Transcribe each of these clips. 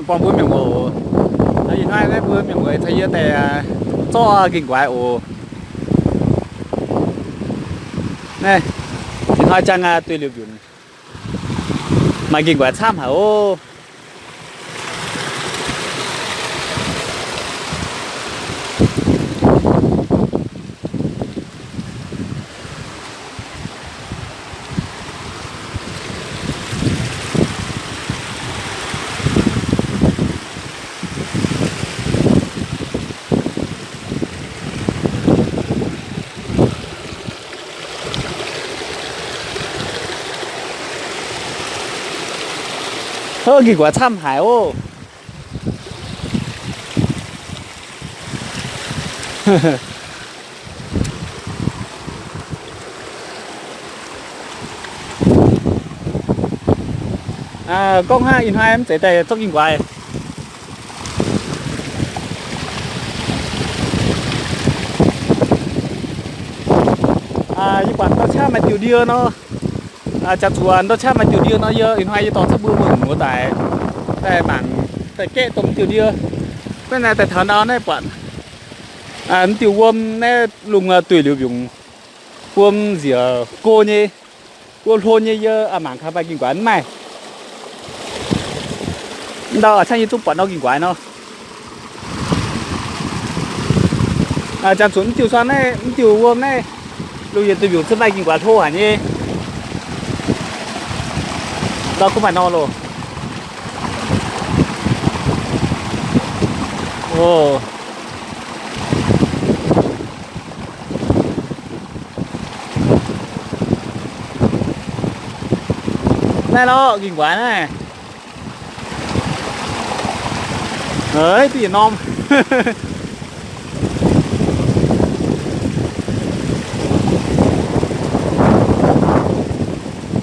Buangh mbuo mienh muoz oc. Ih hnoi naaiv mbuo mienh muoz caux yie daaih zorqv ging-nquaix oc. Naaiv ih hnoi jang duih liuz mbiungc, maaih ging-nquaix camv haic oc. Hov, ging-nquaix camv haic oc. Gorngv hnangv ih hnoi mv zeiz daaih zorqv ging-nquaix. Yie buatc ndau qaqv maaih diuh ndie nor. Jangx zuqc ndau qaqv maaih diuh ndie nor, yie ih hnoi yie dorh cuotv mbuo mienh muoz daaih, daaih mangc, daaih gaeqv domh diuh ndie. Naaiv daaih taux ndau naaiv buatc diuh wuom naaiv lungh duih liuz mbiungc, wuom nziec go nyei, wuom hlo nyei. Yie mangc gaax maaih ging-nquaix mv maaih. Ndau a'cangv yie zungv buatc ndau ging-nquaix nor. Jangx zuqc mv diuh suang naaiv, mv diuh wuom naaiv, lungh yietc duih mbiungc zungv maaih ging-nquaix hlo haic nyei. Ndau kuv maaih nor loh. Naaiv lorqc, ging-nquaix naaiv. Duqv yietc norm.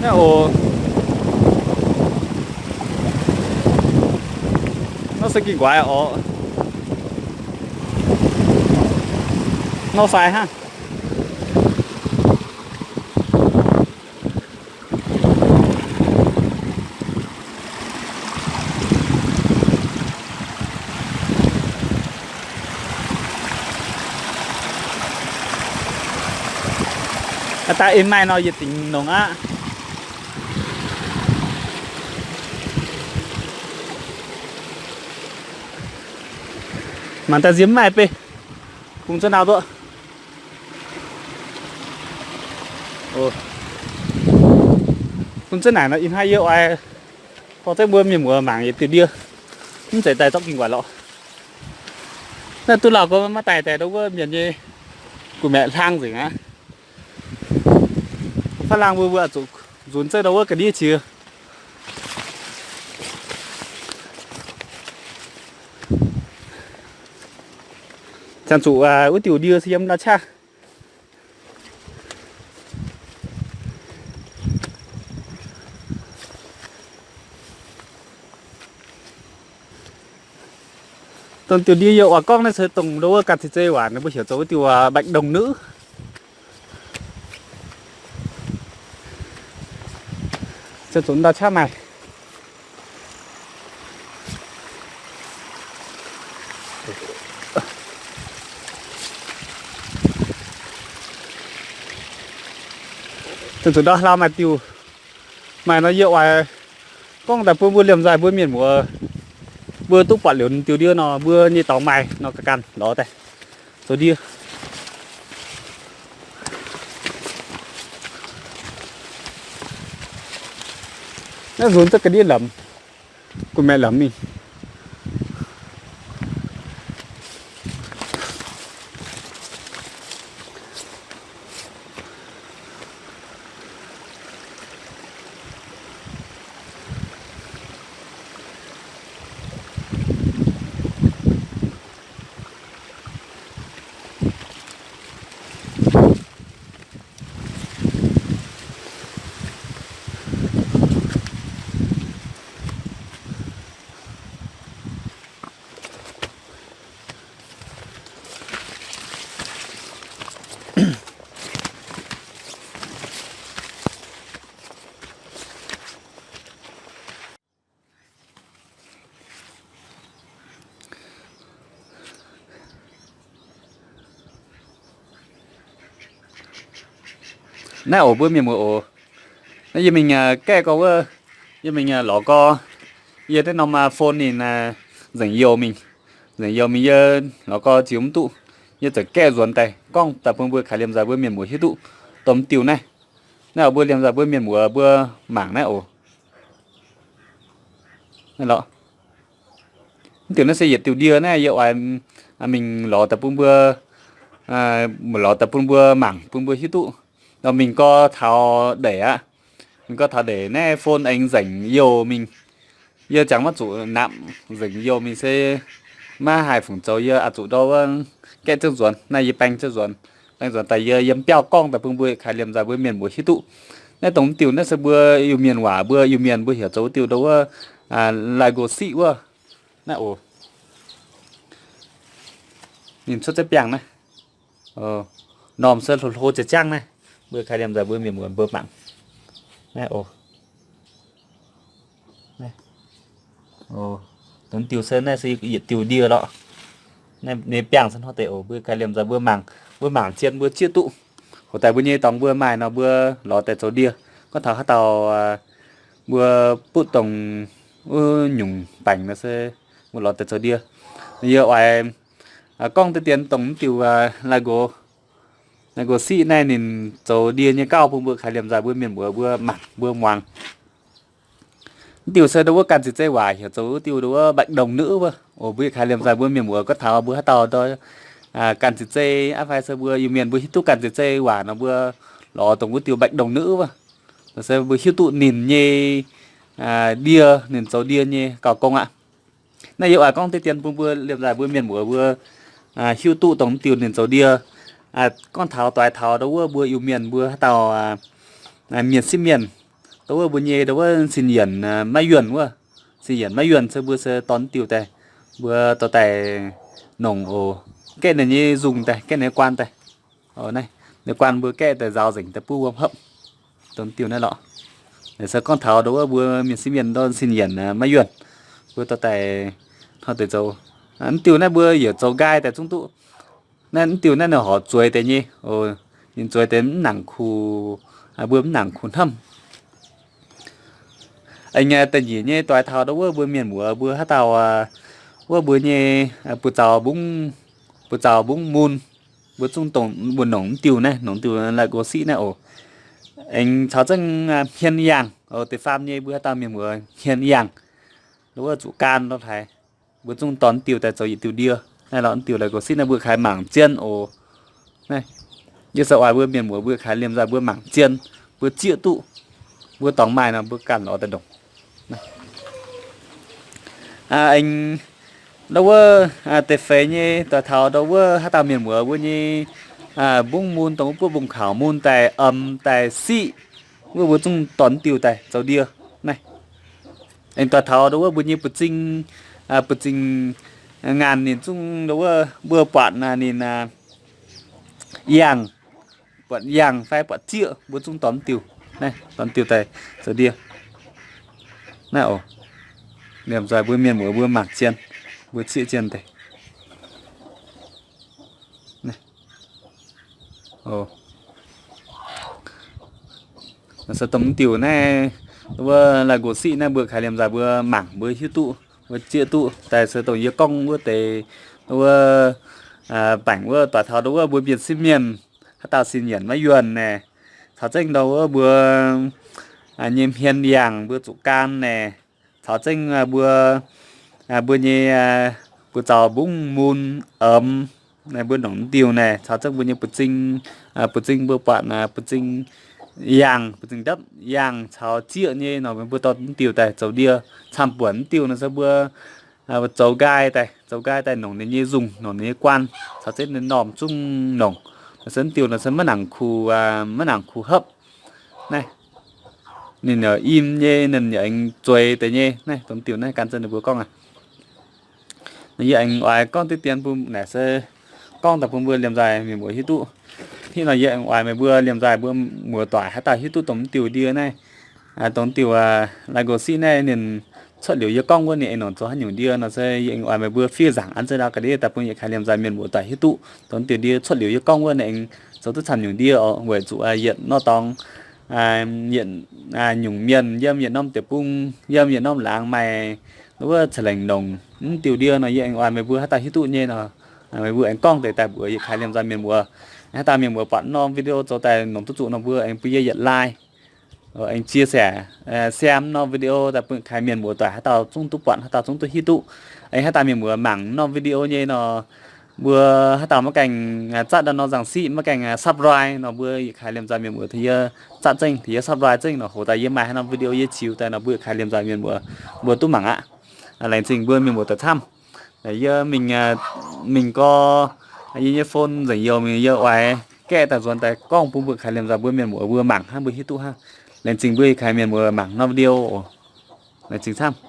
Naaiv oc. Nor se ging-nquaix oc. Nor sai hnangv. Aa, daaih en maaih nor yietc dingc longx aqv. Mangc daaih nziex maaih beiv, kungx zunv nau duqv. Bun zunv naaic nor ih hnoi yie oix dorh zengv mbuo mienh muoz mangc yietc diuh ndie. Mv zeiz daaih zorqv ging-nquaix lorqc. Naaiv duqv lauh gorngv maiv daaih daaih ndau wuov mienh nyei gu'maeqc hlang nzengc aqv. Faanv laangh mbuo mbuo zuqc nzuonx zengv ndau wuov ga'ndiev qiex. Zanc zuqc wuov diuh ndie se yiem ndau qaqv. Dongh diuh ndie yie oix gorngv naaiv se dongh ndau wuov ganh ceix zei waac ninh mbuo heuc zoux wuov diuh bạch đồng nữ. Zanc zuqc ndau qaqv maaih. Zanc zuqc ndau hlau maaih diuh. Maaih nor yie oix gorngv daaih bun mbuo liemh nzaaih mbuo mienh muoz mbuo duqv buatc liuz diuh ndie nor mbuo nyei dorngx maaih nor ga'ganh lorz daaih zoux ndie. Naaiv nzuonx zengv ga'ndiev lamz, gu'maeqc lamz mingh. Naaiv oc mbuo mienh muoz oc. Naaiv yie mingh gaeqv gorx wuov, yie mingh lorz gorx, yie naaiv norm phone ninh nzengc youh mingh. Nzengc youh mingh yie lorz gorx ziux mv duqv. Yie ziouc gaeqv nzuonx daaih gorngv daaih bun mbuo kaaix liemh nzaaih mbuo mienh muoz hiuv duqv dongh mv diuh naaiv. Naaiv oc mbuo liemh nzaaih mbuo mienh muoz mbuo mangc naaiv oc. Naaiv lorqc. Mv diuh naaiv se yietc diuh ndie naaiv yie oix mingh lorz daaih bun mbuo, lorz daaih bun mbuo mangc bun mbuo hiuv duqv. Nor mingh gorx taux ndeic aqv. Mingh gorx taux ndeic naaiv phone aengx nzengc youh mingh. Yie ziangx maiv zuqc napc, nzengc youh mingh se maiv haih fungc zoux. Yie oix zuqc ndau wuov gaeqv ziouc nzuonx. Naaiv yie baeng ziouc nzuonx, baeng nzuonx daaih yie yiem biauv gorngv daaih bun mbuo kaaix liemh nzaaih mbuo mienh muoz hiuv duqv. Naaiv dongh mv diuh naaiv se mbuo Iu-Mienh waac, mbuo Iu-Mienh mbuo heuc zoux wuov diuh ndau wuov laai nqox siqv wuov. Naaiv oc. Ninh cuotv za'biangh naaiv. Normh se hlo hlo ziec ziangv naaiv. Mbuo kaaix liemh nzaaih mbuo mienh muoz mbuo mangc. Naaiv oc. Dongh diuh se naaiv se yietc diuh ndie lorqc. Naaiv biangh se hnangv deix oc. Mbuo kaaix liemh nzaaih mbuo mangc, mbuo mangc zien mbuo zieqv duqv. Hoc daaih mbuo nyei dorngx mbuo maaih nor mbuo lorz daaih zoux ndie. Gorngv taux haaix dauh mbuo butv dongh wuov nyungc baengc nor se mbuo lorz daaih zoux ndie. Yie oix gorngv deix dien dongh mv diuh laai nqox, laai nqox siqv naaiv ninh zoux ndie nyei gauh bun mbuo kaaix liemh nzaaih mbuo mienh muoz mbuo mangc mbuo muangx. Mv diuh se ndau wuov ganh ziex zei waac heuc zoux wuov diuh ndau wuov bạch đồng nữ wuov. Oc mbuo kaaix liemh nzaaih mbuo mienh muoz gorngv taux mbuo haaix dauh ndau ganh ziex zei aqv fai se mbuo Iu-Mienh mbuo hiuv duqv ganh ziex zei waac nor mbuo lorz dongh wuov diuh bạch đồng nữ wuov. Se mbuo hiuv duqv ninh nyei ndie, ninh zoux ndie nyei gauh gong aqv. Naaiv yie oix gorngv deix dien bun mbuo liemh nzaaih mbuo mienh muoz mbuo hiuv duqv dongh mv diuh ninh zoux ndie. Gorngv taux doix taux ndau wuov mbuo Iu-Mienh mbuo haaix dauh mienh sieqv mienh, ndau wuov mbuo nyei ndau wuov sin yienc maiv yuonh wuov. Sin yienc maiv yuonh se mbuo se dorh mv diuh daaih, mbuo dorh daaih nongc oc. Gaeqv ninh nyei nzungh daaih, gaeqv ninh nyei guaan daaih. Naaiv ninh guaan mbuo gaeqv daaih nzaaux nzengc daaih buov wuom hopv. Dongh mv diuh naaiv lorqc. Naaiv se gorngv taux ndau wuov mbuo mienh sieqv mienh ndau sin yienc maiv yuonh, mbuo dorh daaih hnangv deix zoux. Mv diuh naaiv mbuo yietc zoux nqaai daaih zungv duqv. Naaiv mv diuh naaiv ninh horpc zueiz deix nyei. Ninh zueiz deix mv nangc kuh, mbuo mv nangc kuh hnamv. Aengx da'nyeic nyei doix taux ndau wuov mbuo mienh muoz mbuo haaix dauh wuov mbuo nyei buoz-zaux mbungv, buoz-zaux mbungv mun, mbuo zungv dongh mbuo nongc mv diuh naaiv, nongc diuh laai nqox siqv naaiv oc. Aengx caux zengv hmien yangh, deix faam nyei mbuo haaix dauh mienh muoz hmien yangh, ndau wuov zuqc gan lorh haaix, mbuo zungv dorh mv diuh daaih zoux yietc diuh ndie. Naaiv lorqc, mv diuh laai nqox siqv naaiv mbuo kaaix mangc zien oc. Naaiv yie se oix mbuo mienh muoz mbuo kaaix liemh nzaaih mbuo mangc zien, mbuo zieqv duqv, mbuo dorngx maaih nor mbuo ganh lorz daaih ndongc. Aengx ndau wuov deix feix nyei doix taux ndau wuov haaix dauh mienh muoz mbuo nyei mbungv mun, dongh wuov buov mbungv kaux mun daaih, om daaih siqv, wuov mbuo zungv dorh mv diuh daaih zoux ndie. Naaiv aengx doix taux ndau wuov mbuo nyei buoz-zing, buoz-zing ngaanh ninh zungv ndau wuov mbuo buatc ninh yangh, buatc yangh fai buatc zieqv, mbuo zungv dorh mv diuh. Naaiv dorh mv diuh daaih zoux ndie. Naaiv oc, liemh nzaaih mbuo mienh muoz mbuo mangc zien, mbuo zieqv zien deix. Naaiv se dongh mv diuh naaiv, wuov laai nqox siqv naaiv mbuo kaaix liemh nzaaih mbuo mangc mbuo hiuv duqv, mbuo zieqv duqv daaih se dongh yie gorngv wuov deix, wuov baengc wuov doix taux ndau wuov mbuo mienh sieqv mienh haaix dauh sin yienc maiv yuonh naaic, caux zengv ndau wuov mbuo nyei hmien yangh mbuo zuqc gan naaic, caux zengv mbuo, mbuo nyei buoz-zaux mbungv mun omx, mbuo nongc mv diuh naaic, caux zengv mbuo nyei buoz-zing, buoz-zing mbuo buatc buoz-zing yangh, buoz-zing ndapv yangh caux zieqv nyei nor, mbuo dorh mv diuh daaih zoux ndie, camv-buonc mv diuh nor se mbuo zoux nqaai daaih, zoux nqaai daaih nongc ninh nyei nzungh, nongc ninh nyei guaan, caux zengv ninh normh zungv nongc. Nor se mv diuh nor se maiv nangc kuh, maiv nangc kuh hopv. Naaiv ninh yaac im nyei, ninh yaac aengx zueiz deix nyei. Naaiv dongh diuh naaiv gan zengv ninh mbuo gorngv aqv. Yie aengx oix gorngv diqv dien bun naaic se gorngv daaih bun mbuo liemh nzaaih mienh muoz hiuv duqv. Hnangv nor yie aengx oix meih mbuo liemh nzaaih mbuo muoz-doic haaix dauh hiuv duqv dongh diuh ndie naaiv, dongh diuh laai nqox siqv naaiv ninh cuotv liuz yie gorngv wuov ninh aengx nongc zoux haaix nyungc ndie nor se yie aengx oix meih mbuo fiev nzaangc an zengv ndau ga'ndiev daaih bun yietc kaaix liemh nzaaih mienh muoz-doic hiuv duqv dongh diuh ndie cuotv liuz yie gorngv wuov ninh aengx zoux duqv camv nyungc ndie oc, weic zuqc yietc norm dorngx, yietc nyungc mienh yiem yietc norm deic-bung, yiem yietc norm laangz maaih wuov ca'lengc longc mv diuh ndie nor, yie aengx oix meih mbuo haaix dauh hiuv duqv nyei nor, meih mbuo aengx gorngv deix daaih mbuox yietc kaaix liemh nzoih mienh muoz. Haaix dauh mienh muoz buatc norm video zoux daaih longc duqv zuqc nor, mbuo aengx bun yie yietc like, aengx chia sẻ, share norm video daaih bun kaaix mienh muoz doic, haaix dauh zungv duqv buatc, haaix dauh zungv duqv hiuv duqv. Aengx haaix dauh mienh muoz mangc norm video nyei nor, mbuo haaix dauh maiv gaengh zatv norm nzangc siqv, maiv gaengh subscribe nor, mbuo yietc kaaix liemh nzoih mienh muoz tengx yie zatv zengv, tengx yie subscribe zengv nor, hoc daaih yie maaih haaix norm video yie ziux daaih nor, mbuo yietc kaaix liemh nzoih mienh muoz mbuo duqv mangc aqv. Laengz zingh mbuo mienh muoz doic camv. Yie mingh, mingh gorx, yie nyei phone nzengc youh mingh, yie oix gaeqv daaih nzuonx daaih gorngv bun mbuo kaaix liemh nzoih mbuo mienh muoz mbuo mangc hnangv, mbuo hiuv duqv hnangv. Laengz zingh mbuo yietc kaaix mienh muoz mangc norm video oc. Laengz zingh camv.